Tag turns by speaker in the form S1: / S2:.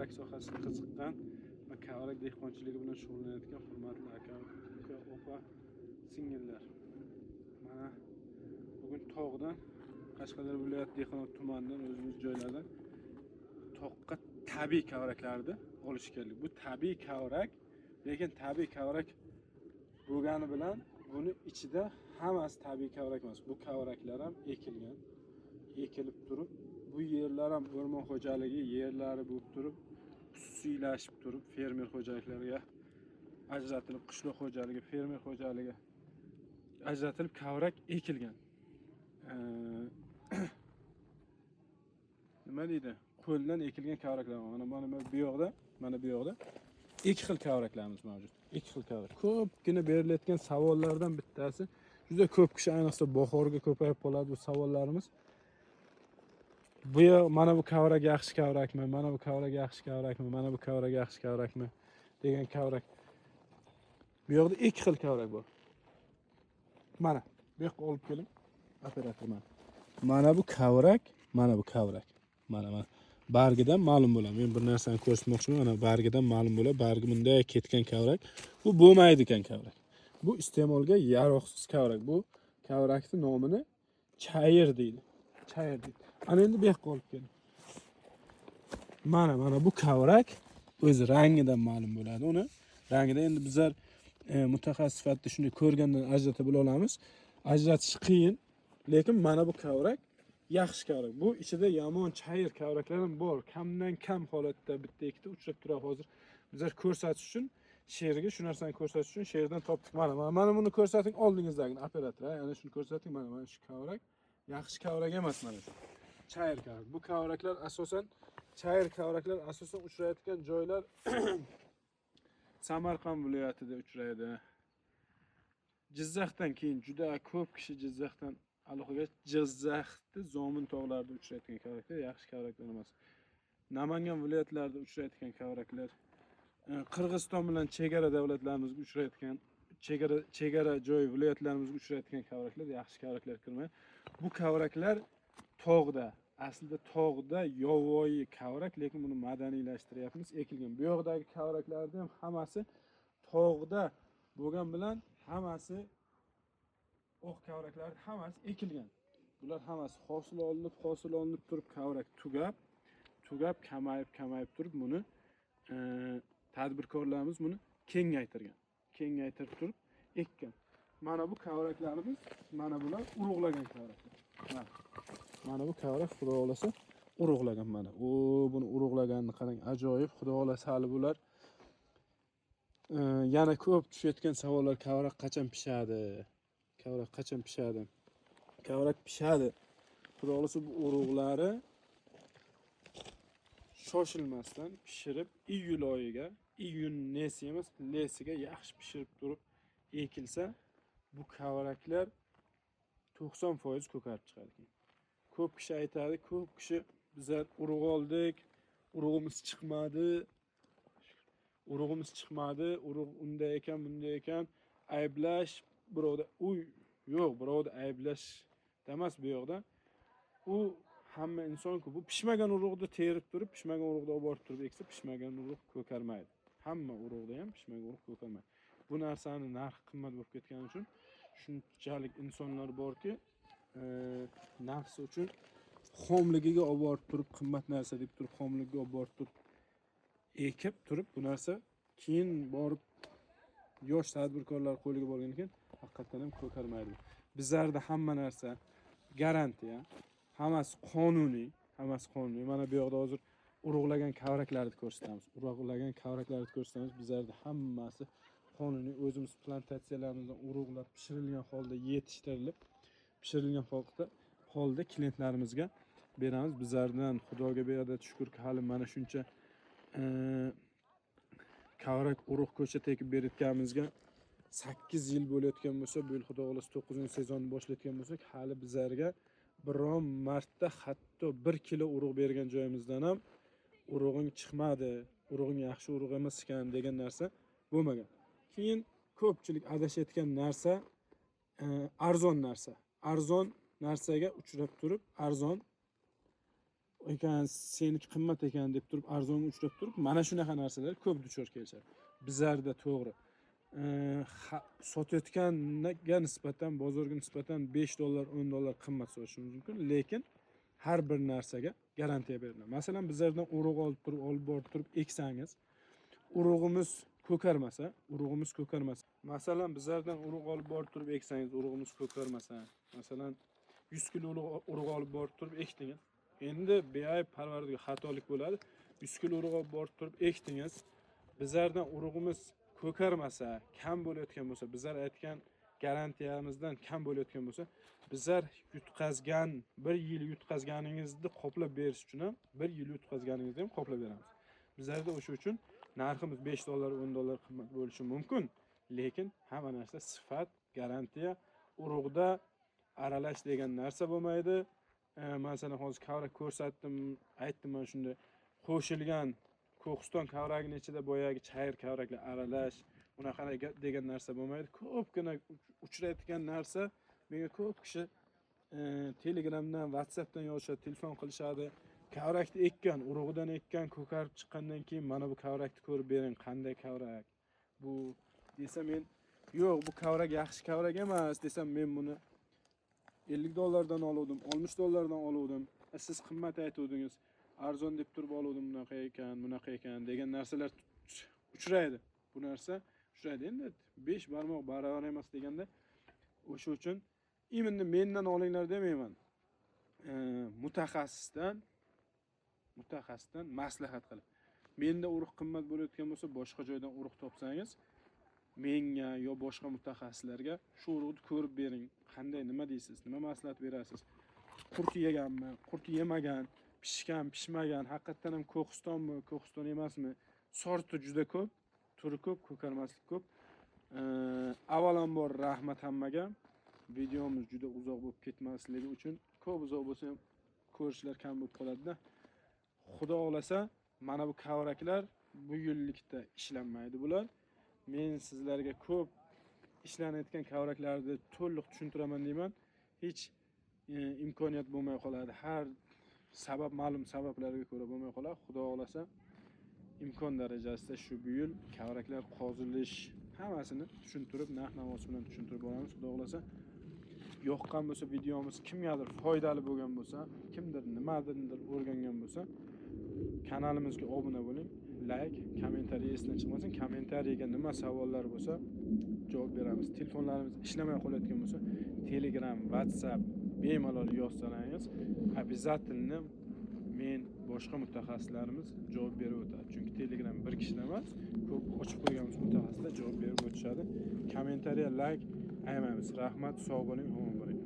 S1: Kavrak sohasiga qiziqqan va kavrak dehqonchiligi bilan shug'ullanayotgan hurmatli aka, uka, opa, singillar. Mana bugun tog'dan, Qashqadaryo viloyati Dehqonobod tumanidan, o'zimiz joylardan toqqa tabiiy kavraklarni olishga keldik. Bu tabiiy kavrak, lekin tabiiy kavrak bo'lgani bilan buni ichida hammasi tabiiy kavrak emas. Bu kavraklar ham ekilgan. Ekilib turib, bu yerlar ham o'rmon xo'jaligi yerlari bo'lib turib, xususiylashib turib, fermer xo'jaliklariga ajratilib, qishloq xo'jaligi, fermer xo'jaligi ajratilib kavrak ekilgan. Nima deydi? Qo'ldan ekilgan kavraklar. Mana bu yoqda ikki xil kavraklarimiz mavjud. Ikki xil kavrak. Ko'pgina berilayotgan savollardan bittasi, juda ko'p kishi, ayniqsa bahorga ko'payib qoladi bu savollarimiz. Bu yoq, mana bu kavrak yaxshi kavrakmi? Mana bu kavrak yaxshi kavrakmi? Mana bu kavrak yaxshi kavrakmi? Degan kavrak. Bu yoqda ikki xil kavrak bor. Mana bu yoqqa olib keling. Operator, mana. Mana bu kavrak, mana bu kavrak. Mana. Bargidan ma'lum bo'ladi. Men bir narsani ko'rsatmoqchiman. Mana, bargidan ma'lum bo'ladi. Bargi bunday ketgan kavrak. Bu bo'lmaydi ekan kavrak. Bu iste'molga yaroqsiz kavrak. Bu kavrakni nomini chayir deydi. Chayir deydi. Ana endi bu yoqqa olib keling. Mana bu kavrak o'zi rangidan ma'lum bo'ladi. Uni rangida endi bizlar mutaxassis sifatida shunday ko'rgandan ajrata bila olamiz. Ajratish qiyin, lekin mana bu kavrak yaxshi kavrak. Bu ichida yomon chayir kavraklar ham bor. Kamdan kam holatda bitta ikkita uchrab turadi hozir. Bizlar ko'rsatish uchun sherga shu narsani ko'rsatish uchun sherdan topdik. Mana buni ko'rsating oldingizdagini, operator, ha, ana shuni ko'rsating. Mana shu kavrak yaxshi kavrak emas, mana shu. Chayir kavrak. Bu kavraklar asosan, chayir kavraklar asosan uchrayotgan joylar Samarqand viloyatida uchraydi. Jizzaxdan keyin juda ko'p kishi Jizzaxdan aloqaga, Jizzaxni Zomin tog'larida uchrayotgan kavraklar yaxshi kavraklar emas. Namangan viloyatlarida uchrayotgan kavraklar, Qirg'iziston bilan chegara davlatlarimizga uchrayotgan, chegara joy viloyatlarimizga uchrayotgan kavraklar yaxshi kavraklar kirmaydi. Bu kavraklar tog'da, aslida tog'da yovvoyi kavrak, lekin buni madaniylashtiryapmiz, ekilgan. Bu yoqdagi kavraklarni ham hammasi tog'da bo'lgan bilan hammasi oq kavraklar, hammasi ekilgan. Bular hammasi hosil olinib turib, kavrak tugab, tugab, kamayib, kamayib turib, buni tadbirkorlarimiz buni kengaytirgan. Kengaytirib turib ekkan. Mana bu kavraklarimiz, mana bular urug'lagan kavraklar. Mana. Mana bu kavrak, xudo xohlasa, urug'lagan mana. O, buni urug'laganini qarang, ajoyib. Xudo xohlasa, hali bular yana ko'p tushayotgan savollar: kavrak qachon pishadi? Kavrak qachon pishadi? Kavrak pishadi. Xudo xohlasa, bu urug'lari shoshilmasdan pishirib, iyul oyiga, iyun nesi emas, lesiga yaxshi pishirib turib ekilsa, bu kavraklar 90% ko'karib chiqadi keyin. Ko'p kishi aytadi, ko'p kishi: "Bizlar urug' oldik, urug'imiz chiqmadi, urug'imiz chiqmadi, urug' unday ekan, bunday ekan", ayblash birovda u yo'q, birovni ayblash emas bu yoqda. U hamma insonku, bu pishmagan urug'ni terib turib, pishmagan urug'ni olib borib turib eksa, pishmagan urug' ko'karmaydi. Hamma urug'da ham pishmagan urug' ko'karmaydi. Bu narsani narxi qimmat bo'lib ketgani uchun shunchalik insonlar borki, nafsi uchun xomligiga olib borib turib, qimmat narsa deb turib, xomligiga olib borib turib ekib turib, bu narsa keyin borib yosh tadbirkorlar qo'liga borgan ekan, haqiqatdan ham ko'karmaydi. Bizlarda hamma narsa garantiya, hammasi qonuniy, hammasi qonuniy. Mana bu yoqda hozir urug'lagan kavraklarni ko'rsatamiz. Urug'lagan kavraklarni ko'rsatamiz. Bizlarda hammasi qonuniy, o'zimiz plantatsiyalarimizdan urug'lar pishirilgan holda yetishtirilib, pishirilgan holda klientlarimizga beramiz. Bizlardan Xudoga beadad shukurki, hali mana shuncha kavrak urug' ko'chat ekib berayotganimizga 8 yil bo'layotgan bo'lsa, bu yil, xudo xohlasa, 9 sezonni boshlayotgan bo'lsak, hali bizlarga biron marta hatto 1 kilo urug' bergan joyimizdan ham "Urug'ing chiqmadi, urug'ing yaxshi urug' emas ekan" degan narsa bo'lmagan. Keyin ko'pchilik adashayotgan narsa arzon narsa. Arzon narsaga uchrab turib, arzon ekan, seniki qimmat ekan deb turib arzonga uchrab turib, mana shunaqa narsalar ko'p duchor kelishadi. Bizlarda to'g'ri, sotayotganga nisbatan, bozorga nisbatan 5 dollar, 10 dollar qimmat sotishimiz mumkin, lekin har bir narsaga garantiya beriladi. Masalan, bizlardan urug' olib turib, olib borib turib eksangiz, urug'imiz ko'karmasa, urug'imiz ko'karmasa, masalan, bizlardan urug' olib borib turib eksangiz, urug'imiz ko'karmasa, masalan, 100 kilo urug' olib borib turib ekdingiz. Endi beayb parvardigor xatolik bo'ladi. 100 kilo urug' olib borib turib ekdingiz. Bizlardan urug'imiz ko'karmasa, kam bo'layotgan bo'lsa, bizlar aytgan garantiyamizdan kam bo'layotgan bo'lsa, bizlar yutqazgan, bir yil yutqazganingizni qoplab berish uchun ham, bir yil yutqazganingizni ham qoplab beramiz. Bizlarda o'sha uchun narximiz 5 dollar, 10 dollar qimmat bo'lishi mumkin, lekin hamma narsa sifat, garantiya, urug'da aralash degan narsa bo'lmaydi. Masalan, hozir kavrak ko'rsatdim, aytdim, mana shunday qo'shilgan Ko'histon kavragini ichida boyagi chayir kavraklar aralash, unaqa degan narsa bo'lmaydi. Ko'pgina uchrayotgan narsa, menga ko'p kishi Telegramdan, WhatsAppdan yozishadi, telefon qilishadi. Kavrakni ekkan, urug'idan ekkan, ko'karib chiqqandan keyin mana bu kavrakni ko'rib bering, qanday kavrak bu desa, men yo'q, bu kavrak yaxshi kavrak emas desam, men buni 50 dollardan oluvdim, 60 dollardan oluvdim. Siz qimmat aytuvdingiz, arzon deb turib oluvdim, bunaqa ekan, bunaqa ekan degan narsalar uchraydi. Bu narsa uchraydi. Endi 5 barmoq barobar emas deganda, o'sha uchun именно mendan olinglar demayman. Mutaxassisdan maslahat qilib. Menda urug' qimmat bo'layotgan bo'lsa, boshqa joydan urug' topsangiz, menga yo boshqa mutaxassislarga shu urug'ni ko'rib bering. Qanday, nima deysiz, nima maslahat berasiz? Qurt yeganmi, qurt yemagan, pishgan, pishmagan, haqiqatdan ham Ko'histonmi, Ko'histon emasmi? Sorti juda ko'p, turi ko'p, ko'karmaslik ko'p. Avvalambor rahmat hammaga. Videomiz juda uzoq bo'lib ketmasligi uchun, ko'p uzoq bo'lsa ham ko'rishlar kam bo'lib qoladi-da. Xudo xolasa, mana bu kavraklar bu yillikda ishlanmaydi bular. Men sizlarga ko'p ishlanayotgan kavraklarni to'liq tushuntiraman deyman. Hech imkoniyat bo'lmay qoladi. Har sabab, ma'lum sabablarga ko'ra bo'lmay qoladi. Xudo xolasa, imkon darajasida shu bu yil kavraklar qozilish hammasini tushuntirib, narx-navosi bilan tushuntirib boramiz. Xudo xolasa, yoqqan bo'lsa videomiz, kimgadir foydali bo'lgan bo'lsa, kimdir nimadirdir o'rgangan bo'lsa, kanalimizga obuna bo'ling, like, kommentariy esdan chiqmasin. Kommentariyaga nima savollar bo'lsa javob beramiz. Telefonlarimiz ishlamay qolayotgan bo'lsa, Telegram, WhatsApp bemalol yozsalaringiz, обязательно men, boshqa mutaxassislarimiz javob berib o'tadi. Chunki Telegram bir kishida emas, ko'p ochib qo'yganmiz, mutaxassislar javob berib o'tishadi. Kommentariya, like ayamaymiz. Rahmat, sog' bo'ling, omon bo'ling.